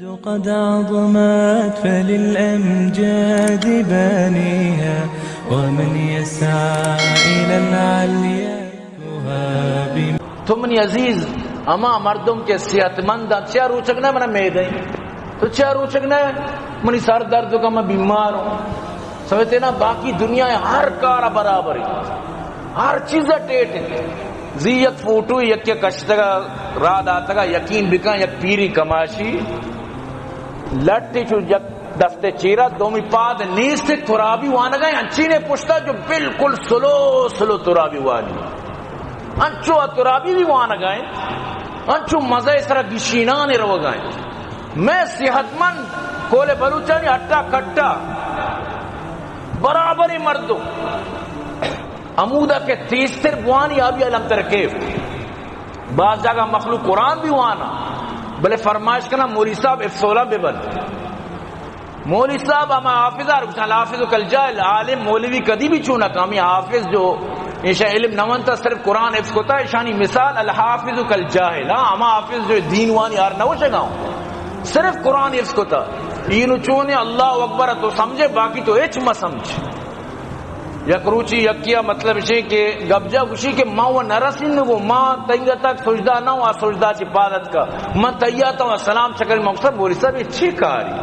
قد عظمت فللأمجاد بانيها، ومن يسعى إلى العليا يهاب. تو منی عزیز، ہما مردم کہ صحت مند انت، چیا روچگ نہ من میدیں؟ تو چیا روچگ نہ؟ منی سر درد کا، من بیمار ہوں. سمجھتے نا؟ باقی دنیا ہر کار برابر ہے، ہر چیز ٹیٹ ہے. زی یک فوٹو یکے کشتگا، را داتگا، یقین بکن یک پیری کماشی لٹے چو یک دستے چیرا، دومی پاد نیست، ترابی وانگا انچینے پشتا جو بالکل سلو سلو ترابی وانی. انچو ترابی بھی وانگا، انچو مزہ سرا گشینان روگا. میں صحت مند کول بلوچانی اٹا کٹا برابر مردم. ہمودا کہ تیزتر بوانی، آ بھی الم تر کیف. بعض جاگہ مخلوق قرآن بھی وانا، بلے فرمائش کنا مولوی صاحب افسولا ببن. مولوی صاحب ہما حافظ آر گوشن، الحافظ کل جاہل، عالم مولوی کدی بھی چون کامی. حافظ جو ایشا علم نہ ونتا، صرف قرآن حفظ کتا، ایشانی مثال الحافظ کل جاہل. ہاں، ہما حافظ جو دین وانی آر نہ وشگا ہوں، صرف قرآن حفظ کتا. اینو چونے اللہ اکبر تو سمجھے، باقی تو ہچ مہ سمجھ. یک روچی یکیا مطلب شے کہ گبجا گوشی کہ ما و نرسین گو، ما تنگا تک سجدہ نہ ہوں، آ سجدہ چی پادت کا، من تیا تا سلام چکر مقصد بولی صاحب یہ چی کاری؟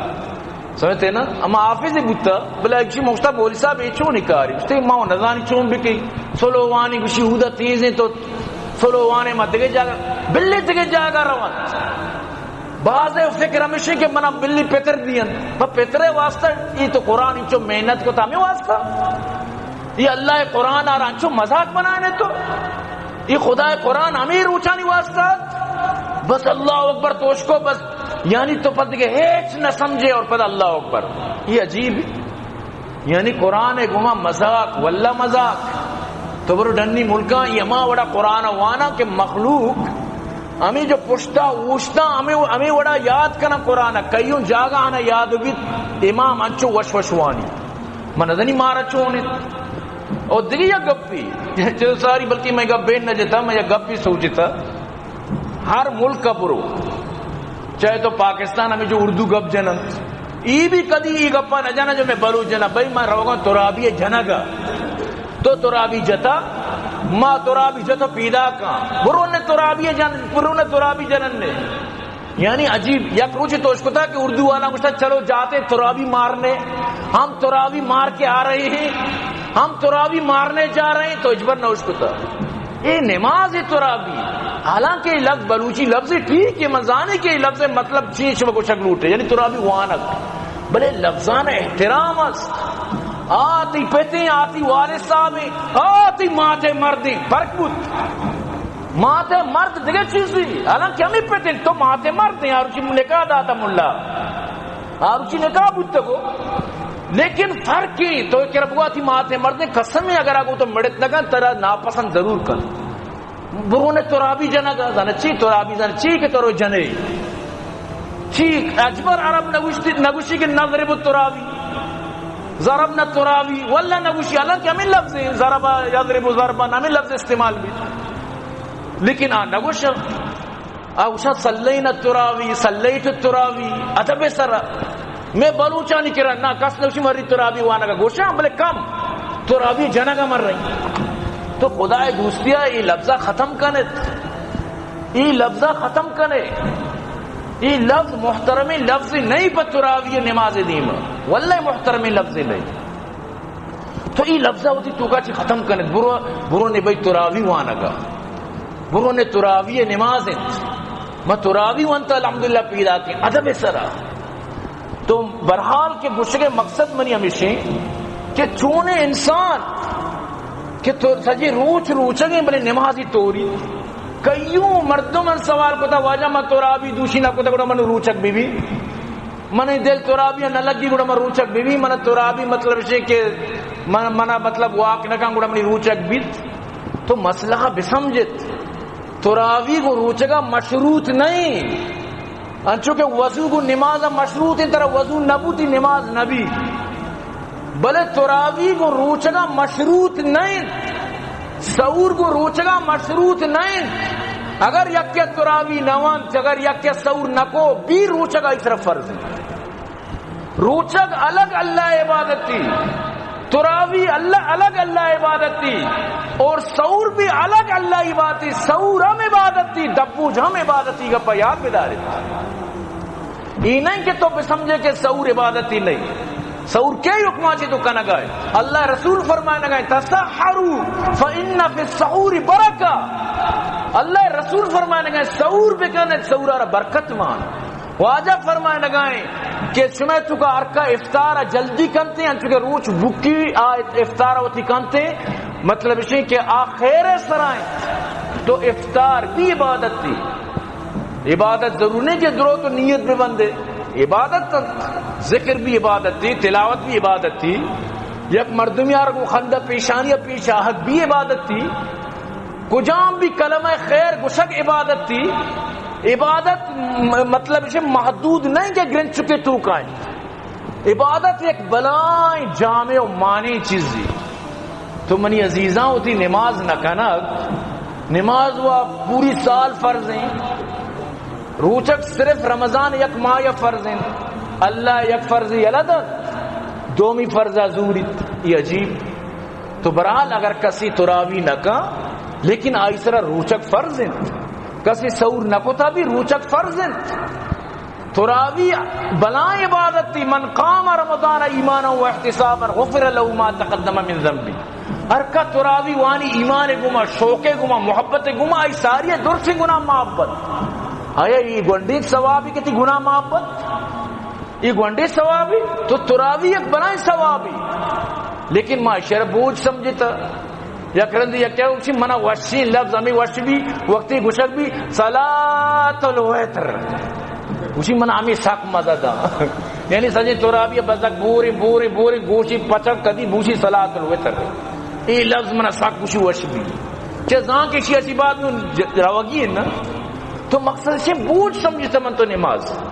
سمجھتے نا؟ اما حافظ بوتا، بلے اگشی مقصد بولی صاحب یہ چون کاری؟ گوشتے ما و نزانی چون بکی، سلو وانی گوشی ہودا تیزیں تو سلو وانے ما دگے جاگہ، بلے دگے جاگہ روان. بعض فکر ہمیشہ کہ منا بلی پتر دین، پر پتر واسطہ یہ تو قرآن انچو محنت کو تا ہمیں واسطہ. یہ اللہ قرآن آر انچو مذاق بنانے تو، یہ خدا قرآن ہمیں روچانی واسطہ. بس اللہ اکبر توش کو بس، یعنی تو پد کے ہیچ نہ سمجھے اور پد اللہ اکبر. یہ عجیب. یعنی قرآن ء گوما مذاق، واللہ مذاق. تو برو ڈنی ملکاں، ای ہما وڑا قرآن ء وانا کہ مخلوق ہمیں جو پشتا اوشتا، ہمیں، ہمیں وڑا یاد کنا قرآن ء. کئیوں جاگہ آنا یاد بیت، امام انچو وش وش وانی. من نزنی مارا چون انت. اور دگہ یک گپی، چہ ساری بلکہ میں گپ بین نہ جتا، میں یک گپی سوچتا. ہر ملک ء برو، چاہے تو پاکستان ہمیں جو اردو گپ جنن، ای بھی کدی ای گپا نہ جنا جو میں بلوچ جنا، بھئی ما روگاں ترابی جنگا، تو ترابی جتا، ما ترابی جتا پیدا کاں، برو نے ترابی جن، برو نے ترابی جنن نے. یعنی عجیب، یک روچے تو اشکتا کہ اردو والا گوشتا چلو جاتے ترابی مارنے، ہم ترابی مار کے آ رہے ہیں، ہم ترابی مارنے جا رہے ہیں، تو اجبر نہ اشکتا. اے نماز ترابی، حالانکہ یہ لفظ بلوچی لفظ ٹھیک ہے، من زانے کہ یہ لفظ مطلب چی شما گوشگ لوٹے، یعنی ترابی وانگ، بلے لفظان احترام است. آتی پتیں، آتی والد صاحبیں، آتی ماتے مردیں، فرق بود. ماتے مرد دگہ چیزی، حالانکہ ہمیں پتیں، تو ماتے مردیں، آروچی نکاح داتا ملا، آروچی نکاح بوتگو. لیکن فرق کی تو کرا بگو آتی ماتے مردیں، قسم اگر آگو تو مڑت نہ کن، ترا ناپسند ضرور کن. برو نے ترابی جنگ، زن چی ترابی، زن چی کہ ترو جنے. چی اجبر عرب نگوشتی، نگوشی کہ نضرب الترابی، ضربنا الترابی، واللہ نگوشی، حالانکہ ہمیں لفظ ہیں، ضرب یضرب ضربا، ہمیں لفظ استعمال بھی. لیکن آ نگوش، آ گوشاں صلینا الترابی، صلیت الترابی، ادب سرا. میں بلوچانی کرا نا کس نوشی مری ترابی وانگا گوشاں، بلے کم ترابی جنگا مر رہی. تو خدائے دوستیا، ای لفظا ختم کنت، ای لفظا ختم کنے. ای لفظ محترمیں لفظ نہیں پہ تراوی نماز دیم، واللہ محترمیں لفظ نہیں. تو ای لفظا وتی توکا چی ختم کنے، برو، برو نے بھئی تراوی وانگا، برو نے تراوی نماز انت. ما تراوی وانتا الحمدللہ پیدا کے ادب سرا. تو بہرحال کے گوشگے مقصد منی ہمیشیں کہ چونے انسان کہ تو سجے روچ روچگیں بلے نمازی توری. کئیوں مردم من سوال کتا، واجہ من ترابی دوشی نہ کتا، گڑا من روچگ بی بی. من دل ترابی نہ لگی، گڑا من روچگ بی بی. من ترابی مطلب شے کہ من، منا مطلب واک نہ کن، گڑا منی روچگ بیت. تو مسئلہ بسمجھت. تراوی گوں روچگا مشروط نہیں، انچو کہ وضو گوں نماز مشروط انت، ترا وضو نبوتی نماز نبی. بلے تراوی گوں روچگا مشروط نہیں، سحور گوں روچگا مشروط نہیں. اگر یکے تراوی نہ وانت، اگر یکے سحور نہ کو، بی روچگ آئی سرا فرض انت۔ روچگ الگ اللہ عبادتی، تراوی اللہ، الگ اللہ عبادتی، اور سحور بھی الگ اللہ عبادتی۔ سحور ہم عبادتی، دبوج ہم عبادتی، گپا یاد بدارت۔ ای نہیں کہ تو بسمجھے کہ سحور عبادتی نہیں۔ سحور کے حکما چی تو کنگا ہے؟ اللہ رسول فرمائنگا ہے، "تسحروا فإن في السحور بركة۔" اللہ رسول فرمائنگا ہے، سحور بکن، سحور را برکت مان۔ واجہ فرمائنگا ہے کہ شمے تو کا ارکا افطار جلدی کنتے ہیں، چونکہ روچ بکی آ افطار وتی کنتے، مطلب اسی کہ آ خیر سرائیں، تو افطار بھی عبادت تھی۔ عبادت ضرور نہیں کہ درو تو نیت بہ بندے، عبادت انت۔ ذکر بھی عبادت تھی، تلاوت بھی عبادت تھی، یک مردم یار کو خندہ پیشانی پیش آہگ بھی عبادت تھی، کجام بھی کلمہ خیر گشگ عبادت تھی۔ عبادت م-، مطلب اسے محدود نہیں کہ گرنچ چکے تو کائیں۔ عبادت یک بلائیں جامع و مانع چیزی۔ تو منی عزیزاں، وتی نماز نہ کنگ، نماز و پوری سال فرض ہیں۔ روچگ صرف رمضان یک ماہ یا فرض ہیں۔ اللہ یک فرض یلہ دنت، دومی فرض زوریت۔ یہ عجیب۔ تو برحال اگر کسی تراوی نہ کن، لیکن آئی سرا روچگ فرض ہیں۔ کسی سحور نہ کتا بھی روچگ فرض ہیں۔ تراوی بلائیں عبادت تھی، "من قام رمضان ایمانا و احتسابا غفر له ما تقدم من ذنبه۔" ہر کا تراوی وانی ایمان گما، شوق گما، محبت گما، آئی ساری درسیں گناہ معاف بنت۔ آیا یہ گونڈیں ثوابی کہ تی گناہ معاف بنت؟ یہ گونڈیں ثوابی؟ تو تراوی یک بلائیں ثوابی۔ لیکن ما شر بوجھ سمجھتا۔ یک رندی یک کیا گوشی، منا وشی لفظ ہمیں وش بھی، وقتی گوشگ بھی، صلاۃ الوتر۔ گوشی، منا ہمیں سک مزہ دا۔ یعنی سجیں تراوی بزگ بوری، بوری، بوری، گوشی پچک کدی بوشی صلاۃ الوتر۔ اے لفظ منا سک گوشی وش بھی۔ چہ زان کہ شی اسی بات نو ج-، روگی ہے نا۔ تو مقصد سے بوجھ سمجھتا من تو نماز۔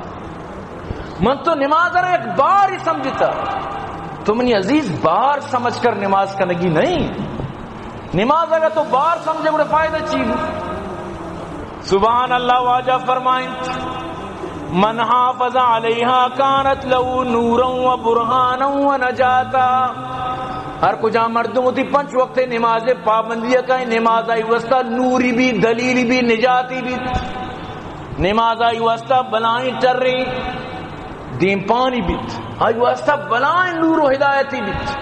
من تو نماز را یک بار ہی سمجھتا۔ تو منی عزیز، بار سمجھ کر نماز کنگی نہیں۔ نماز اگر تو بار سمجھے، گڑا فائدہ چی؟ سبحان اللہ، واجہ فرمائیں، "من حافظ علیها كانت له نورا و برهانا و نجاتا۔" ہر کجا مردم وتی پنچ وقت نماز پابندی کا، نماز آئی واسطہ نوری بھی، دلیلی بھی، نجاتی بھی۔ نماز آئی واسطہ بلائیں ٹریں دیمپانی بیت، آئی واسطہ بلائیں نور و ہدایتی بیت۔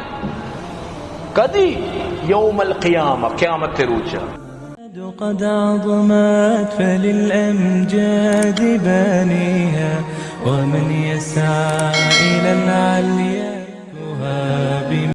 کدی؟ یوم القیامہ، قیامت روچا۔ قد عظمت فللأمجاد بانيها، ومن يسعى إلى